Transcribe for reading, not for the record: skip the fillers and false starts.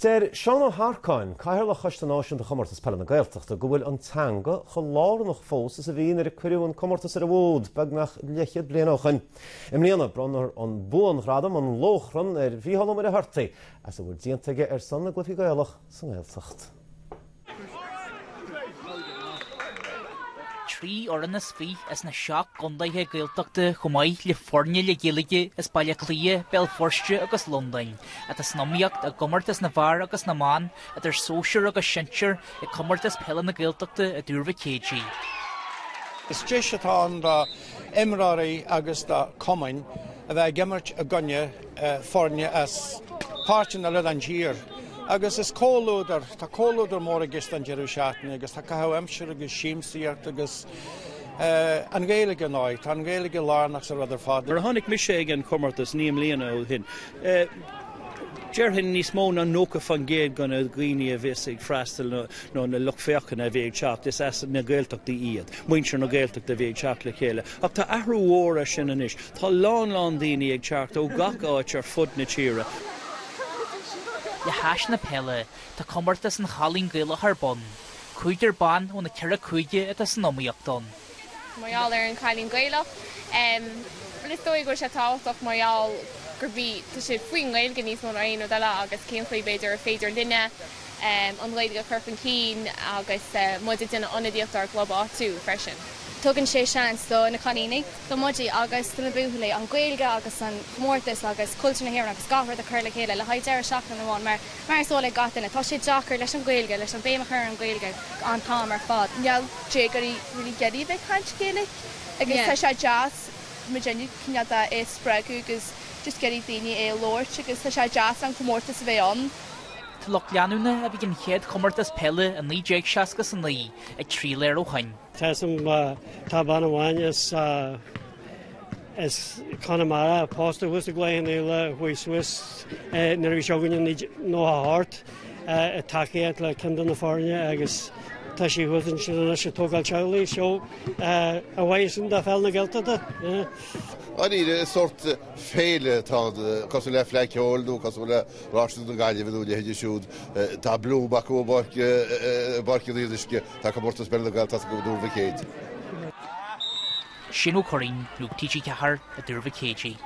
Deir Seán Ó hEarcáin, Cathaoirleach Choiste Náisiúnta Chomórtas Peile na Gaeltachta, go bhfuil an teanga chomh lárnach fós is a bhí nuair a cuireadh an comórtas ar an bhfód beagnach leathchéad bliain ó shoin. I mbliana, bronnfar an buanghradam, an Lóchrann, ar Mhícheál Ó Muircheartaigh as a bhfuil déanta aige ar son na gcluichí Gaelach sa nGaeltacht. 23 fhoireann as na seacht gcontaetha Gaeltachta chomh maith le foirne le Gaeilge as Baile Átha Cliath, Béal Feirste agus Londain atá san iomaíocht i gcomórtas na bhfear agus na mban idir sóisear agus sinsir ag Comórtas Peile na Gaeltachta i dTuar Mhic Éadaigh. Is deis atá ann do imreoirí agus do chumainn a bheith ag imirt i gcoinne foirne as páirteanna eile den tír agus is comhluadar, tá comhluadar mór i gceist an deireadh seachtaine agus tá caitheamh aimsire agus siamsaíocht agus an Ghaeilge ar ndóigh, tá an Ghaeilge lárnach sa rud ar fad. Nuair a tháinig mise ag an chomórtas 9 mbliana ó shin, Déarfainn níos mó ná 90% de na daoine a bhíos ag freastal nó na lucht féachana a bhí ag teacht, is as na Gaeltachtaí iad, muintir na Gaeltachta a bhí ag teacht le chéile. Ach tá athrú mhór ar sin anois. Tá lán lán daoine ag teacht ó gach áit ar fud na tíre. Le hais na peile, tá comórtas an Chailín Gaelach ar bun. Cúigear ban ó na ceithre cúige atá san iomaíocht ann. Mar gheall ar an Chailín Gaelach, bhuel is dóigh go bhfuil sé tábhachtach mar gheall gur bhí, tá sé faoin nGaeilge níos mó ná aon rud eile agus cén chaoi b'fhéidir ar féidir linne an Ghaeilge a chur chun cinn agus muid ag déanamh ionadaíocht dár gclub áitiúil freisin. Tugann sé seans do na cailíní, do muide agus do na buachaillí an Ghaeilge agus an chomórtas agus cultúr na hÉireann agus gach rud a chur le chéile le haghaidh deireadh seachtaine amháin mar mar is eol ag gach duine tá sé deacair leis an Ghaeilge, leis an béim a chur ar an Ghaeilge an t-am ar fad. Níl déagóirí really ag iarraidh a bheith ag caint Gaeilge agus tá sé deas muidinne cineál de é a spreagadh agus just ag iarraidh daoine é a labhairt agus tá sé deas an comórtas a bheith ann. Tá lucht leanúna a bhí ag an chéad chomórtas peile i 1969 ag triall air ó shoin. Tá tá bean amháin as as Conamara pósta thuas i gCloich Cheann Fhaola a chuaigh suas nuair a bhí seo againn i 98 ag tacaíocht le ceann de na foirne agus tá sí thuas ansin anois ag tógáil teaghlaigh so a mhaith sin do pheil na Gaeltachta. Dáiríre, is sórt féile atá ann, cosúil le Fleadh Cheoil nó cosúil le Rásaí na Gaillimhe nó a leithéidí siúd. Tá Bloom acu i bPáirc an Fhionnuisce, tá Comórtas Peile na Gaeltachta acu i dTuar Mhic Éadaigh. Shane Ó Curraoin, Nuacht TG4 i dTuar Mhic Éadaigh.